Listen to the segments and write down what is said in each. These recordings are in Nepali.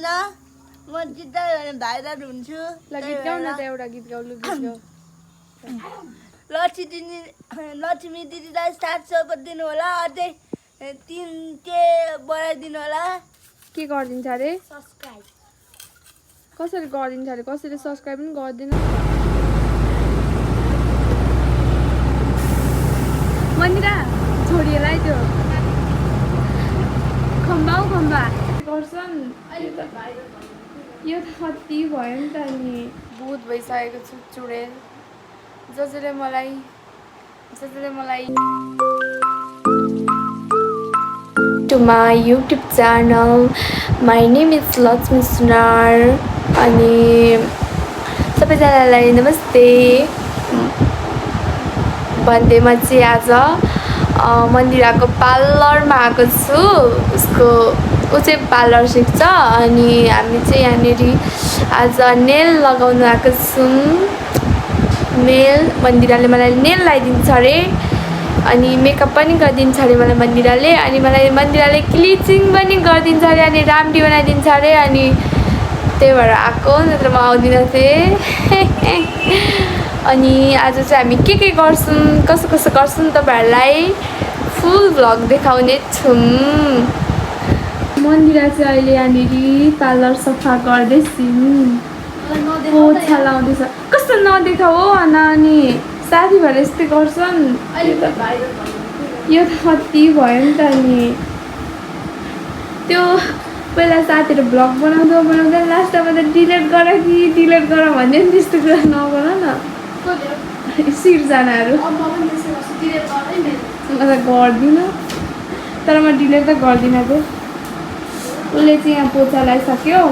म गीत गायो भने भाइरल हुन्छु। ल गीत गाउ न त एउटा गीत गाउ लु गीत गाउ लक्ष्मी दिदीलाई 700 को दिनु होला अझै 3K बढाइदिनु होला। के गरिदिन्छ अरे सब्स्क्राइब कसरी गरिदिन्छ अरे कसरी सब्स्क्राइब पनि गर्दैन मन्दिरा छोडिएलाई त्यो खम्बा गर्छन् यो त कति भयो नि त नि बहुत भइसकेको छु चुडेल जसले मलाई to my YouTube channel. My name is Lakshmi Sunar अनि सबैजनालाई नमस्ते भन्दै म चाहिँ आज मन्दिराको पार्लरमा आएको छु। ऊ चाहिँ पार्लर सिक्छ अनि हामी चाहिँ यहाँनिर आज नेल लगाउनु आएको छौँ। नेल मन्दिराले मलाई नेल लगाइदिन्छ अरे अनि मेकअप पनि गरिदिन्छ अरे मलाई मन्दिराले अनि मलाई मन्दिराले क्लिचिङ पनि गरिदिन्छ अरे अनि राम्री बनाइदिन्छ अरे अनि त्यही भएर आएको नत्र म आउँदिनँ थिएँ। अनि आज चाहिँ हामी के गर्छौँ कसो गर्छौँ तपाईँहरूलाई फुल भ्लग देखाउने छौँ। मन्दिरा चाहिँ अहिले यहाँनिर पार्लर सफा गर्दैछौँ पोछा लाउँदैछ कस्तो नदेखाऊ हो नानी साथी भएर यस्तै गर्छन् यो त कति भयो नि त नि त्यो पहिला साथीहरू भ्लग बनाउँदा लास्टमा त डिलिट गर भन्यो नि त्यस्तो कुरा नगर न सिर्जनाहरू म त गर्दिनँ तर म डिलिट त गर्दिनँ त्यो उसले चाहिँ यहाँ पोचा लगाइसक्यो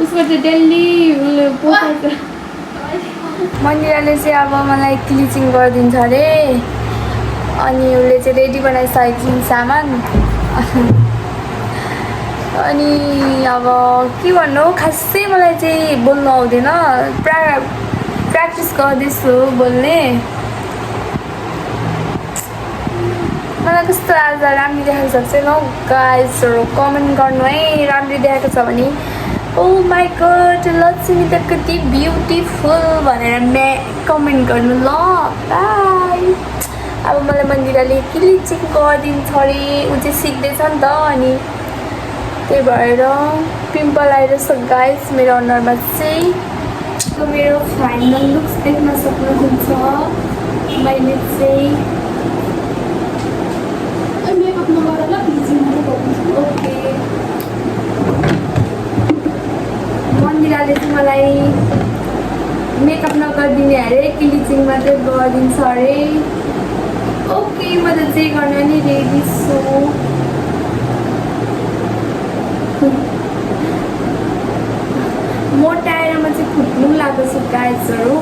उसको चाहिँ डेली उसले पोचा मन्दिराले चाहिँ अब मलाई क्लिचिङ गरिदिन्छ अरे अनि उसले चाहिँ रेडी बनाइसकेको छ सामान अनि अब के भन्नु खासै मलाई चाहिँ बोल्नु आउँदैन प्र्याक्टिस गर्दैछु बोल्ने मलाई कस्तो आज राम्रो देखाएको छ छैन हौ गाइजहरू कमेन्ट गर्नु है राम्रो देखाएको छ भने ओ माई गॉड लक्ष्मी त कति ब्युटिफुल भनेर कमेन्ट गर्नु ल बाई। अब मलाई मन्दिराले क्लिचिङ गरिदिन्छ अरे ऊ चाहिँ सिक्दैछ नि त अनि त्यही भएर पिम्पल आइरहेछ गाइज मेरो अनुहारमा चाहिँ मेरो फाइनल लुक्स देख्न सक्नुहुन्छ। मैले चाहिँ ओके मन्दिराले चाहिँ मलाई मेकअप नगरिदिने अरे क्लिचिङ मात्रै गरिदिन्छ अरे ओके म त जे गर्न नि रेडी छु। मोटाएर म चाहिँ फुट्नु लागेको छु गाइजहरू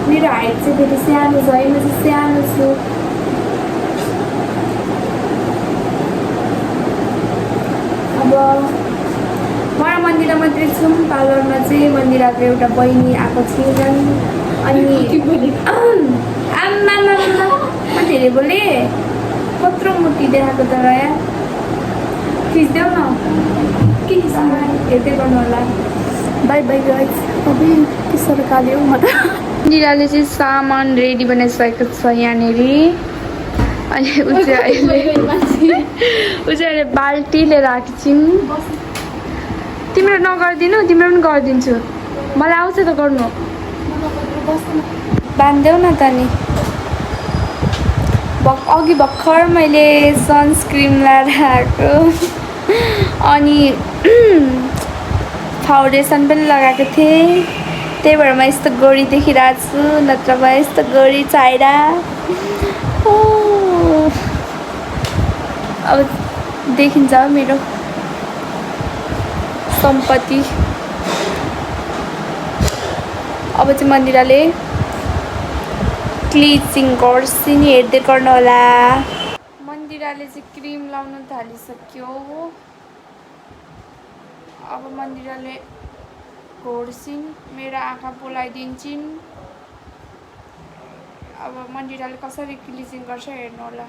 मेरो हाइट चाहिँ फेरि सानो छ है म चाहिँ सानो छु। अब म र मन्दिरा मात्रै छौँ पार्लरमा चाहिँ मन्दिराको एउटा बहिनी आएको थिएन अनि आम्मा म धेरै बोले कत्रो मुटी देखाएको त रया खिच्देऊ न के हेर्दै गर्नु होला बाई बाई गाइज अबे के साह्रो काल्यो म त मन्दिराले चाहिँ सामान रेडी बनाइसकेको छ यहाँनिर अनि ऊ चाहिँ अहिले बाल्टी लिएर आएको छिन् तिम्रो नगरिदिनु तिम्रो पनि गरिदिन्छु मलाई आउँछ त गर्नु बान्देऊ न त नि अघि भर्खर मैले सनस्क्रिन लगाएर आएको अनि फाउन्डेसन पनि लगाएको थिएँ त्यही भएर म यस्तो गोरी देखिरहेको छु नत्र म यस्तो गोरी चाहिएर अब देखिन्छ मेरो सम्पत्ति। अब चाहिँ मन्दिराले क्लिचिङ गर्छ नि हेर्दै गर्नु होला। मन्दिराले चाहिँ क्रिम लाउनु थालिसक्यो अब मन्दिराले घोड्छिन् मेरो आँखा पोलाइदिन्छन्। अब मन्दिराले कसरी क्लिचिङ गर्छ हेर्नु होला।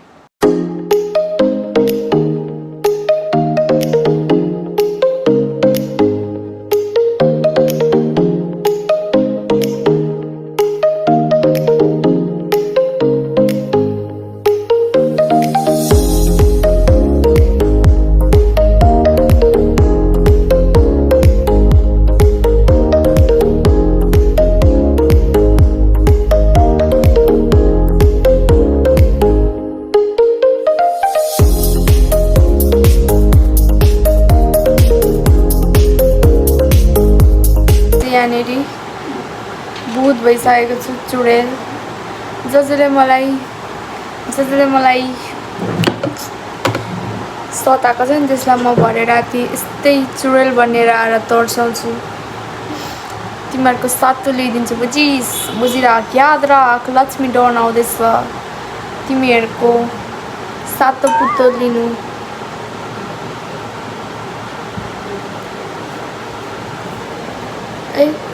यहाँनिर बहुत भइसकेको छु चुडेल जसले मलाई सताएको छ नि त्यसलाई म भरे राति यस्तै चुडेल बनेर आएर तर्साउँछु तिमीहरूको सातो ल्याइदिन्छु बुझिराख याद राख लक्ष्मी डन आउँदैछ तिमीहरूको सातो पुत्तो लिनु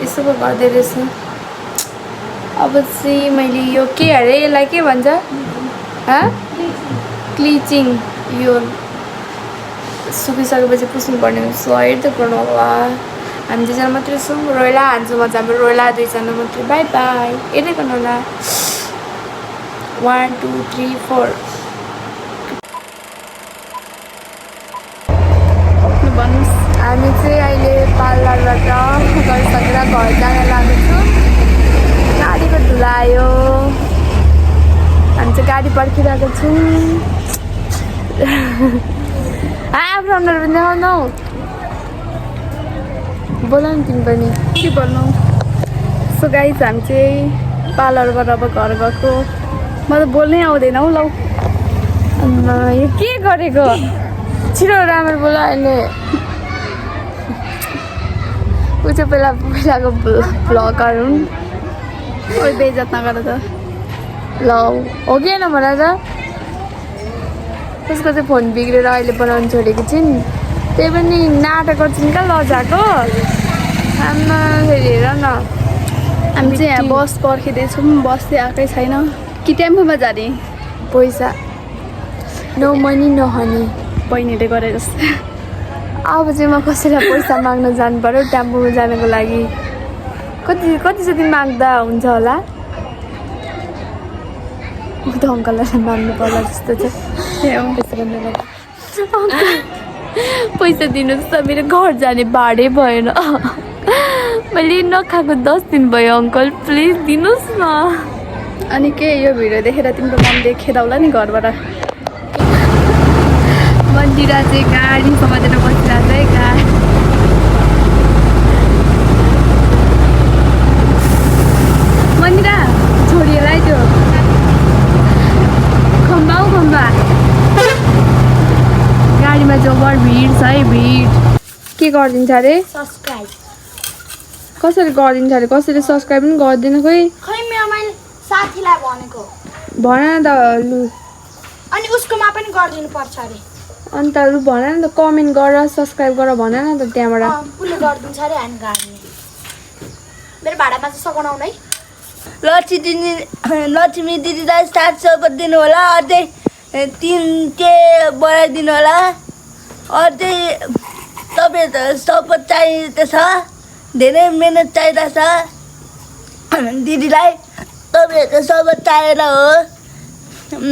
यसो पो गर्दै रहेछ अब चाहिँ मैले यो के अरे यसलाई के भन्छ क्लिचिङ यो सुकिसकेपछि पुस्नुपर्ने हेर्दै गर्नु होला हामी दुईजना मात्रै छौँ रोइला हान्छु म चाहिँ हाम्रो रोइला दुईजना मात्रै बाई बाई हेर्दै गर्नु होला 1 2 3 4 भन्नुहोस् हामी चाहिँ अहिले पार्लरबाट गरिसकेर घर जान लागेको छौँ गाडीको धुला आयो हामी चाहिँ गाडी पर्खिरहेको छौँ आफ्नो अनुहार पनि देखाउनु बोल न तिमी पनि के बोल्नु सो गाइस हामी चाहिँ पार्लरबाट अब घर गएको म त बोल्नै आउँदैन हौ लौ यो के गरेको छिटो राम्रो बोल अहिले ऊ चाहिँ पहिलाको भ्लगर हुन् ओइ बेइज्जत नगर त ल हो कि होइन भन त उसको चाहिँ फोन बिग्रेर अहिले बनाउनु छोडेको छिन् त्यही पनि नाटक गर्छन् क्या लजाको आमा फेरि हेर न हामी चाहिँ यहाँ बस पर्खिँदैछौँ बस चाहिँ आएकै छैन कि टेम्पोमा जाने पैसा नो मनी नो हनी बहिनीले गरे जस्तो अब चाहिँ म कसैलाई पैसा माग्न जानु पर्यो टेम्पोमा जानको लागि कति जति माग्दा हुन्छ होला त अङ्कललाई माग्नु पर्ला जस्तो छ पैसा दिनुहोस् त मेरो घर जाने भाडै भएन मैले नखाएको 10 दिन भयो अङ्कल प्लिज दिनुहोस् न अनि के यो भिडियो देखेर तिम्रो मम्मीले खेदाउला नि घरबाट मन्दिरा चाहिँ गाडी समातेर बसिरहेको छ है गाडी मन्दिरा छोडिएला त्यो खम्बा गाडीमा जबर भिड छ है भिड के गरिदिन्छ अरे सब्सक्राइब कसरी गरिदिन्छ अरे कसैले सब्सक्राइब पनि गर्दैन खै मैले साथीलाई भनेको भन न त लु अनि उसकोमा पनि गरिदिनु पर्छ अरे अन्त लु भन न त कमेन्ट गर सब्सक्राइब गर भन न त त्यहाँबाट उसले गरिदिन्छ अरे हामी गाड्ने मेरो भाडामा चाहिँ सघाउनु है लक्ष्मी दिदीलाई 700 दिनु होला अझै 3K बढाइदिनु होला अझै तपाईँ सपोर्ट चाहिँदैछ धेरै मेहनत चाहिँदैछ दिदीलाई तपाईँहरूको सपोर्ट चाहिएर हो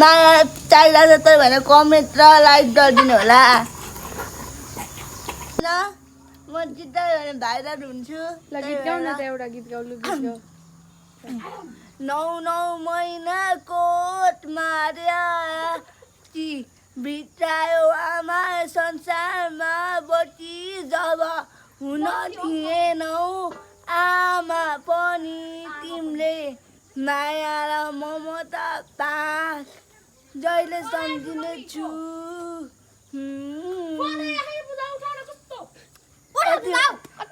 माया चाहिँदैछ त्यही भएर कमेन्ट र लाइक गरिदिनु होला ल म गीत गायो भने भाइरल हुन्छु ल गीत गाउँ न त एउटा गीत गाउ लु गीत गाउ 9 महिना कोट मार्या कि बितायो आमा संसारमा बटी जब हुन दिएनौ आमा पनि तिमीले माया र ममता पास जहिले सम्झिने छु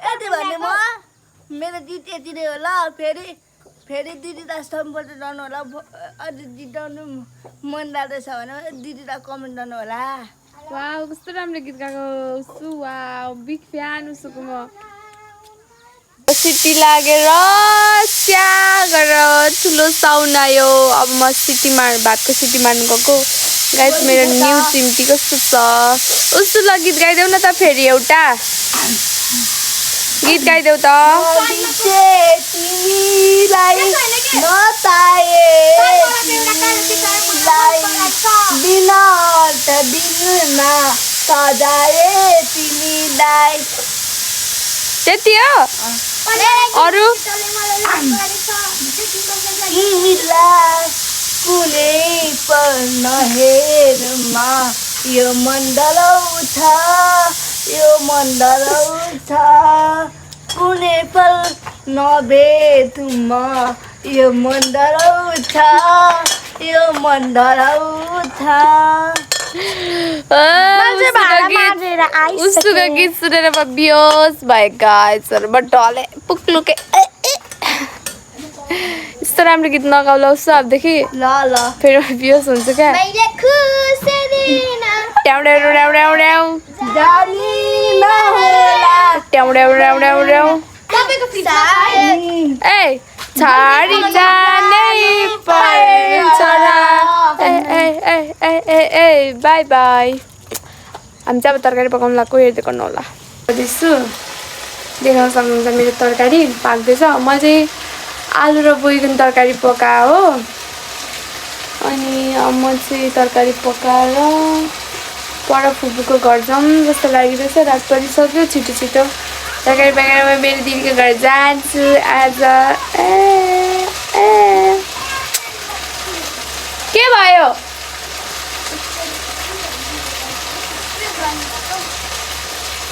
यति भने म मेरो गीत यति नै होला फेरि दिदीलाई सम्पर्क गर्नु होला अझ जिताउनु मन लाग्दैछ भने दिदीलाई कमेन्ट गर्नु होला वाउ कस्तो राम्रो गीत गाएको छु वाउ बिग फ्यान उसको म सिटी लागेर स्या गरेर ठुलो साउन्ड आयो अब म भातको सिटी मार्नु गएको गाइस मेरो न्यू चिम्टी कस्तो छ उसको ल गीत गाइदेऊ न त फेरि एउटा गीत गाइदेऊ त तिमीलाई नपाए दिन त दिनमा सजाए तिमीलाई त्यति हो अरू तिमीलाई कुनै पल नहेरमा यो मण्डलौ छ कुनै पल नभेटुम यो मन डराउँछ यो मन डराउँछ उसको गीत सुनेर म बियोस भए गाइजहरू म ढले पुक्लुके यस्तो राम्रो गीत नगाउला उसो अबदेखि ल ल फेरि म बियोस हुन्छ क्या ट्याउ ट्याउ ट्याउ ट्याउ ट्याउ जानी नहोला ट्याउ ट्याउ ट्याउ ट्याउ ट्याउ ए छाडी जानै पर्छ ए बाई बाई हामी चाहिँ अब तरकारी पकाउनु लाग्यो हेर्दै गर्नु होला दिन्छु देखाउन सक्नुहुन्छ मेरो तरकारी पाक्दैछ म चाहिँ आलु र बैगुन तरकारी पकाए हो अनि म चाहिँ तरकारी पकाएर पर फुपूको घर जाउँ जस्तो लागिरहेछ रात परिसक्यो छिटो छिटो तरकारी पकाएर म मेरो दिदीको घर जान्छु आज के भयो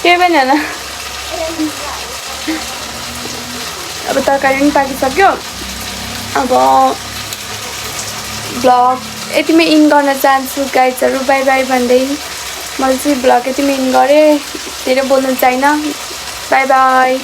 के पनि होइन अब तरकारी पनि पाकिसक्यो अब भ्लग यतिमै इन गर्न चाहन्छु गाइजहरू बाई बाई भन्दै मैले चाहिँ भ्लग यतिमै इन गरेँ धेरै बोल्नु चाहिन बाई बाई